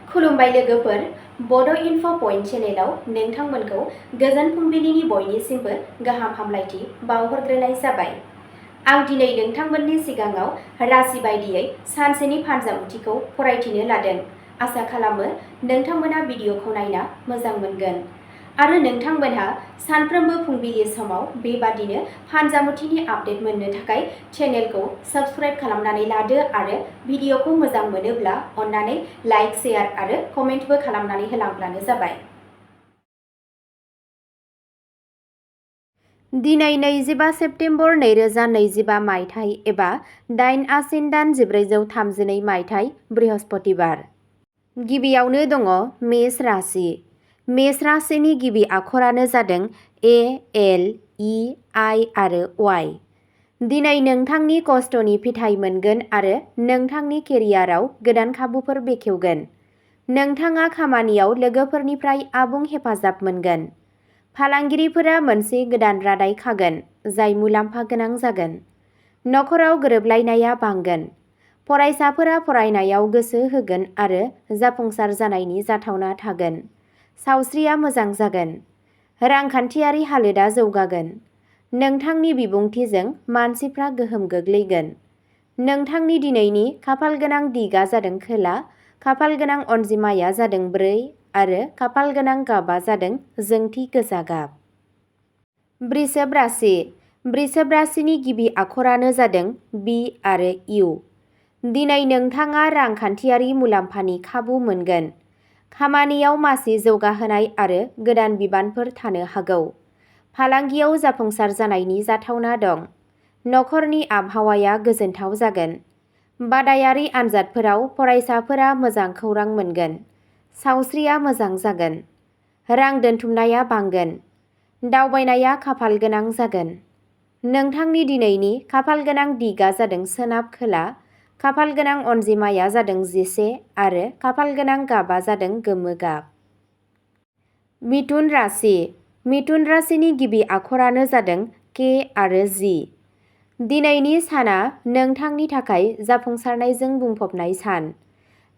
खुलुमबाय लोगोफोर, बड' इनफ' पइन्ट चेनेलाव नोंथांमोनखौ गोजोन फुंबिलिनि बयनिसिमबो गाहाम हामलायथि बावहरग्रोनाय जाबाय। आं दिनै नोंथांमोननि सिगाङाव राशि बायदियै सानसेनि फानजामुथिखौ फरायथिनो लादों। आसा खालामो नोंथांमोना भिडिअखौ नायना मोजां मोनगोन आरो नोंथांमोनहा सानफ्रोमबो फुंबिलि समाव बेबादिनो फानजामुथिनि आपडेट मोननो थाखाय चेनेलखौ साबस्क्राइब खालामनानै लादो आरो भिडिअखौ मोजां मोनोब्ला अन्नानै लाइक, शेयार आरो कमेन्टबो खालामनानै होलांब्लानो जाबाय। दिनै 25 सेप्तेम्बर 2025 मायथाइ एबा 8 आसिन दान 1432 मायथाइ बृहस्पतिबार। गिबियावनो दङ मेष राशि। मेष राशिनि गिबि आखरानो जादों ए, एल, इ, आइ आरो वाइ। दिनै नोंथांनि खस्थ'नि फिथाइ मोनगोन आरो नोंथांनि केरियाराव गोदान खाबुफोर बेखेवगोन। नोंथाङा खामानियाव लोगोफोरनिफ्राय आबुं हेफाजाब मोनगोन। फालांगिरिफोरा मोनसे गोदान रादाय खागोन, जाय मुलाम्फा गोनां जागोन। नखराव गोरोबलायनाया बांगोन। फरायसाफोरा फरायनायाव गोसो होगोन आरो जाफुंसार जानायनि जाथावना थागोन। सावस्रिया मोजां जागोन। रांखान्थियारि हालोदा जौगागोन। नोंथांनि बिबुंथिजों मानसिफ्रा गोहोम गोग्लैगोन। नोंथांनि दिनैनि खाफालगोनां दिगा जादों खोला, खाफालगोनां अनजिमाया जादों 4 आरो खाफालगोनां गाबआ जादों जोंथि गोजा गाब। बृषभ राशि। बृषभ राशिनि गिबि आखरानो जादों बि आरो इउ। दिनै नोंथाङा रांखान्थियारि मुलाम्फानि खाबु मोनगोन। खामानियाव मासि जौगाहोनाय आरो गोदान बिबानफोर थानो हागौ। फालांगियाव जाफुंसार जानायनि जाथावना दं। नखरनि आबहावाया गोजोनथाव जागोन। बादायारि आनजादफोराव फरायसाफोरा मोजां खौरां मोनगोन। सावस्रिया मोजां जागोन। रां दोनथुमनाया बांगोन। दावबायनाया खाफाल गोनां जागोन। नोंथांनि दिनैनि खाफालगोनां दिगा जादों सोनाब खोला, खाफालगोनां अनजिमाया जादों 11 आरो खाफालगोनां गाबआ जादों गोमो गाब। मिथुन राशि। मिथुन राशिनि गिबि आखरानो जादों के आरो जि। दिनैनि साना नोंथांनि थाखाय जाफुंसारनायजों बुंफबनाय सान।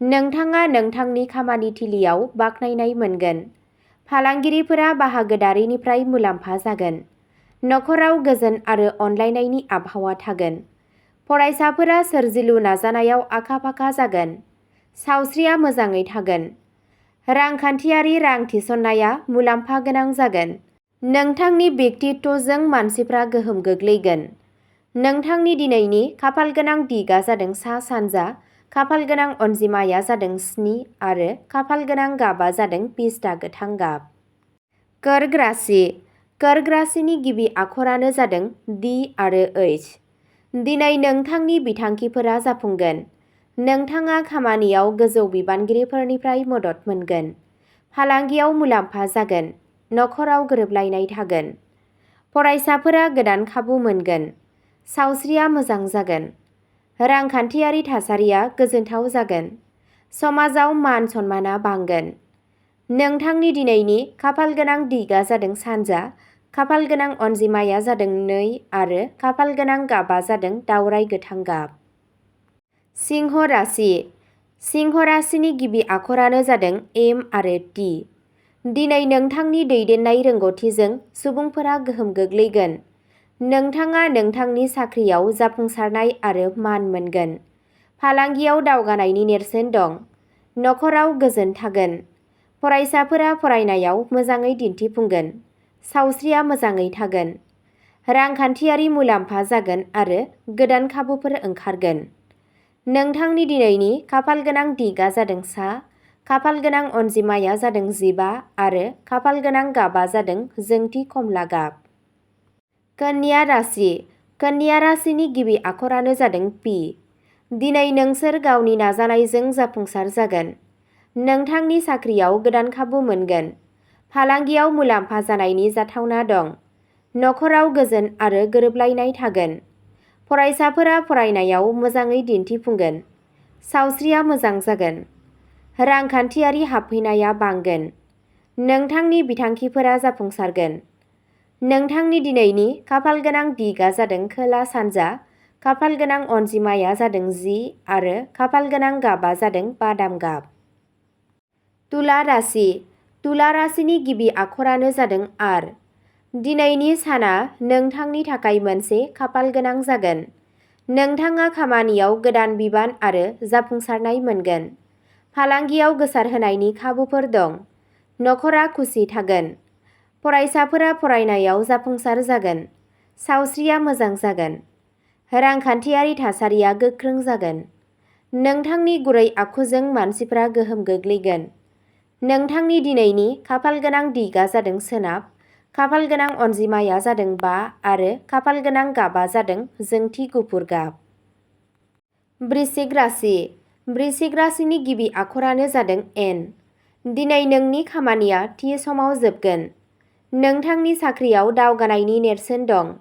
नोंथाङा नोंथांनि खामानि थिलियाव बाख्नायनाय मोनगोन। फालांगिरिफोरा बाहागोदारिनिफ्राय मुलाम्फा जागोन। नखराव गोजोन आरो अनलायनायनि आबहावा थागोन। फरायसाफोरा सोरजिलु नाजानायाव आखा-फाखा जागोन। सावस्रिया मोजाङै थागोन। रांखान्थियारि रां थिसननाया मुलाम्फा गोनां जागोन। नोंथांनि व्यक्तित्वजों मानसिफ्रा गोहोम गोग्लैगोन। नोंथांनि दिनैनि खाफालगोनां दिगा जादों सा-सानजा, खाफालगोनां अनजिमाया जादों 7 आरो खाफालगोनां गाबआ जादों पिस्ता गोथां गाब। कर्क राशि। कर्क राशिनि गिबि आखरानो जादों डि आरो ओइच। दिनै नोंथांनि बिथांखिफोरा जाफुंगोन। नोंथाङा खामानियाव गोजौ बिबानगिरिफोरनिफ्राय मदद मोनगोन। फालांगियाव मुलाम्फा जागोन। नखराव गोरोबलायनाय थागोन। फरायसाफोरा गोदान खाबु मोनगोन। सावस्रिया मोजां जागोन। रांखान्थियारि थासारिया गोजोनथाव जागोन। समाजाव मान सन्मानआ बांगोन। नोंथांनि दिनैनि खाफालगोनां दिगा जादों सानजा, खाफालगोनां अनजिमाया जादों 2 आरो खाफालगोनां गाबआ जादों दावराइ गोथां गाब। सिंह राशि। सिंह राशिनि गिबि आखरानो जादों एम आरो टि। दिनै नोंथांनि दैदेननाय रोंग'थिजों सुबुंफोरा गोहोम गोग्लैगोन। नोंथाङा नोंथांनि साख्रियाव जाफुंसारनाय आरो मान मोनगोन। फालांगियाव दावगानायनि नेरसोन दं। नखराव गोजोन थागोन। फरायसाफोरा फरायनायाव मोजाङै दिन्थिफुंगोन। सावस्रिया मोजाङै थागोन। रांखान्थियारि मुलाम्फा जागोन आरो गोदान खाबुफोर ओंखारगोन। नोंथांनि दिनैनि खाफालगोनां दिगा जादों सा, खाफालगोनां अनजिमाया जादों 15 आरो खाफालगोनां गाबआ जादों जोंथि खमला गाब। कन्या राशि। कन्या राशिनि गिबि आखरानो जादों पि। दिनै नोंसोर गावनि नाजानायजों जाफुंसार जागोन। नोंथांनि साख्रियाव गोदान खाबु मोनगोन। फालांगियाव मुलाम्फा जानायनि जाथावना दं। नखराव गोजोन आरो गोरोबलायनाय थागोन। फरायसाफोरा फरायनायाव मोजाङै दिन्थिफुंगोन। सावस्रिया मोजां जागोन। रांखान्थियारि हाबफैनाया बांगोन। नोंथांनि बिथांखिफोरा जाफुंसारगोन। नोंथांनि दिनैनि खाफालगोनां दिगा जादों खोला-सानजा, खाफालगोनां अनजिमाया जादों 10 आरो खाफालगोनां गाबआ जादों बादाम गाब। तुला राशि। तुला राशिनि गिबि आखरानो जादों आर। दिनैनि साना नोंथांनि थाखाय मोनसे खाफाल गोनां जागोन। नोंथाङा खामानियाव गोदान बिबान आरो जाफुंसारनाय मोनगोन। फालांगियाव गोसारहोनायनि खाबुफोर दं। नखरा खुसि थागोन। फरायसाफोरा फरायनायाव जाफुंसार जागोन। सावस्रिया मोजां जागोन। रांखान्थियारि थासारिया गोख्रों जागोन। नोंथांनि गुरै आखुजों मानसिफ्रा गोहोम गोग्लैगोन। नोंथांनि दिनैनि खाफालगोनां दिगा जादों सोनाब। खाफालगोनां अनजिमाया जादों 5 आरो खाफालगोनां गाबा जादों जोंथि गुफुर गाब। वृश्चिक राशि। वृश्चिक राशिनि गिबि आखरानो जादों एन। दिनै नोंनि खामानिया थि समाव जोबगोन। नोंथांनि साख्रियाव दावगानायनि नेरसोन दं।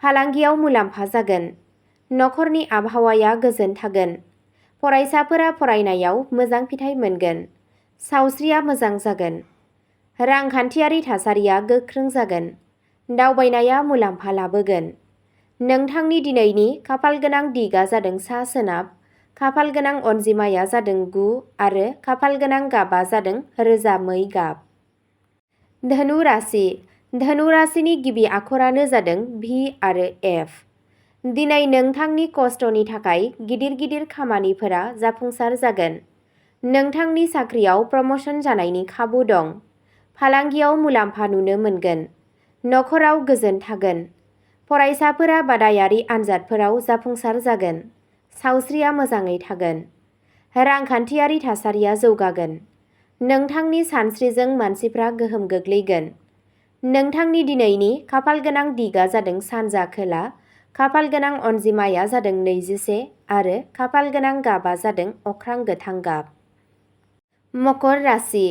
फालांगियाव मुलाम्फा जागोन। नखरनि आबहावाया गोजोन थागोन। फरायसाफोरा फरायनायाव मोजां फिथाइ मोनगोन। सावस्रिया मोजां जागोन। रांखान्थियारि थासारिया गोख्रों जागोन। दावबायनाया मुलाम्फा लाबोगोन। नोंथांनि दिनैनि खाफालगोनां दिगा जादों सा सोनाब। खाफालगोनां अनजिमाया जादों 9 आरो खाफालगोनां गाबा जादों रोजा मै गाब। धनु राशि। धनु राशिनि गिबि आखरानो जादों भि आरो एफ। दिनै नोंथांनि खस्थ'नि थाखाय गिदिर गिदिर खामानिफोरा जाफुंसार जागोन। नोंथांनि साख्रियाव प्रम'सन जानायनि खाबु दं। फालांगियाव मुलाम्फा नुनो मोनगोन। नखराव गोजोन थागोन। फरायसाफोरा बादायारि आनजादफोराव जाफुंसार जागोन। सावस्रिया मोजाङै थागोन। रांखान्थियारि थासारिया जौगागोन। नोंथांनि सानस्रिजों मानसिफ्रा गोहोम गोग्लैगोन। नोंथांनि दिनैनि खाफालगोनां दिगा जादों सानजा खोला। खाफालगोनां अनजिमाया जादों 21 आरो खाफालगोनां गाबा जादों अख्रां गोथां गाब। मकर राशि।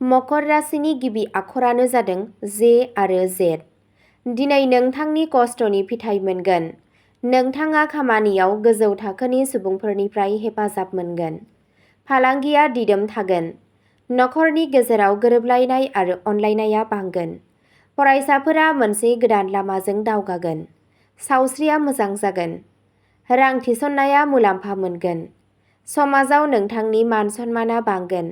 मकर राशिनि गिबि आखरानो जादों जे आरो जेड। दिनै नोंथांनि खस्थ'नि फिथाइ मोनगोन। नोंथाङा खामानियाव गोजौ थाखोनि सुबुंफोरनिफ्राय हेफाजाब मोनगोन। फालांगिया दिदोम थागोन। नखरनि गेजेराव गोरोबलायनाय आरो अनलायनाया बांगोन। फरायसाफोरा मोनसे गोदान लामाजों दावगागोन। सावस्रिया मोजां जागोन। रां थिसननाया मुलाम्फा मोनगोन। समाजाव नोंथांनि मान सन्माना बांगोन।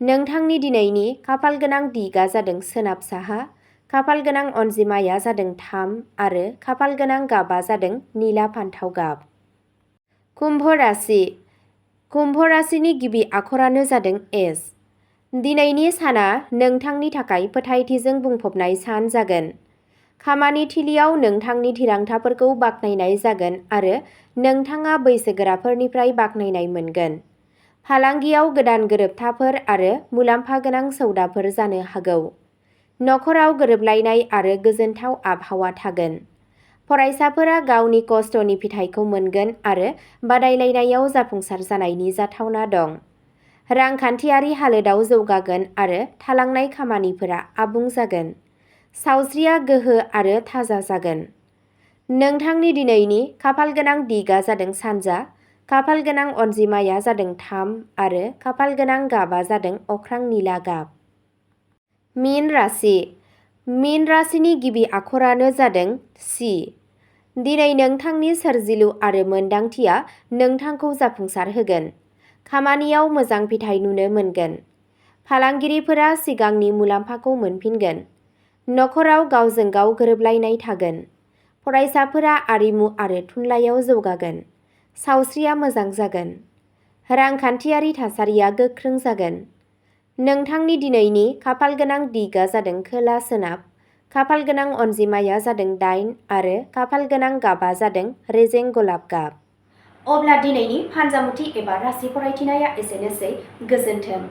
नोंथांनि दिनैनि खाफालगोनां दिगा जादों सोनाब साहा। खाफालगोनां अनजिमाया जादों 3 आरो खाफालगोनां गाबा जादों निला फान्थाव गाब। कुम्भ राशि। कुम्भ राशिनि गिबि आखरानो जादों एस। दिनैनि साना नोंथांनि थाखाय फोथायथिजों बुंफबनाय सान जागोन। खामानि थिलियाव नोंथांनि थिरांथाफोरखौ बाख्नायनाय जागोन आरो नोंथाङा बैसोगोराफोरनिफ्राय बाख्नायनाय मोनगोन। फालांगियाव गोदान गोरोबथाफोर आरो मुलाम्फा गोनां सौदाफोर जानो हागौ। नखराव गोरोबलायनाय आरो गोजोनथाव आबहावा थागोन। फरायसाफोरा गावनि खस्थ'नि फिथाइखौ मोनगोन आरो बादायलायनायाव जाफुंसार जानायनि जाथावना दं। रांखान्थियारि हालोदाव जौगागोन आरो थालांनाय खामानिफोरा आबुं जागोन। सावस्रिया गोहो आरो थाजा जागोन। नोंथांनि दिनैनि खाफालगोनां दिगा जादों सानजा। खाफालगोनां अनजिमाया जादों 3 आरो खाफालगोनां गाबा जादों अख्रां निला गाब। मीन राशि। मीन राशिनि गिबि आखरानो जादों सि। दिनै नोंथांनि सोरजिलु आरो मोनदांथिया नोंथांखौ जाफुंसार होगोन। खामानियाव मोजां फिथाइ नुनो मोनगोन। फालांगिरिफोरा सिगांनि मुलाम्फाखौ मोनफिनगोन। नखराव गावजों गाव गोरोबलायनाय थागोन। फरायसाफोरा आरिमु आरो थुनलाइयाव जौगागोन। सावस्रिया मोजां जागोन। रांखान्थियारि थासारिया गोख्रों जागोन। नोंथांनि दिनैनि खाफालगोनां दिगा जादों खोला सोनाब। खाफालगोनां अनजिमाया जादों 8 आरो खाफालगोनां गाबा जादों रेजें गलाब गाब। अब्ला दिनैनि फानजामुथि एबा राशि फरायथिनाया एसेनोसै। गोजोन्थों।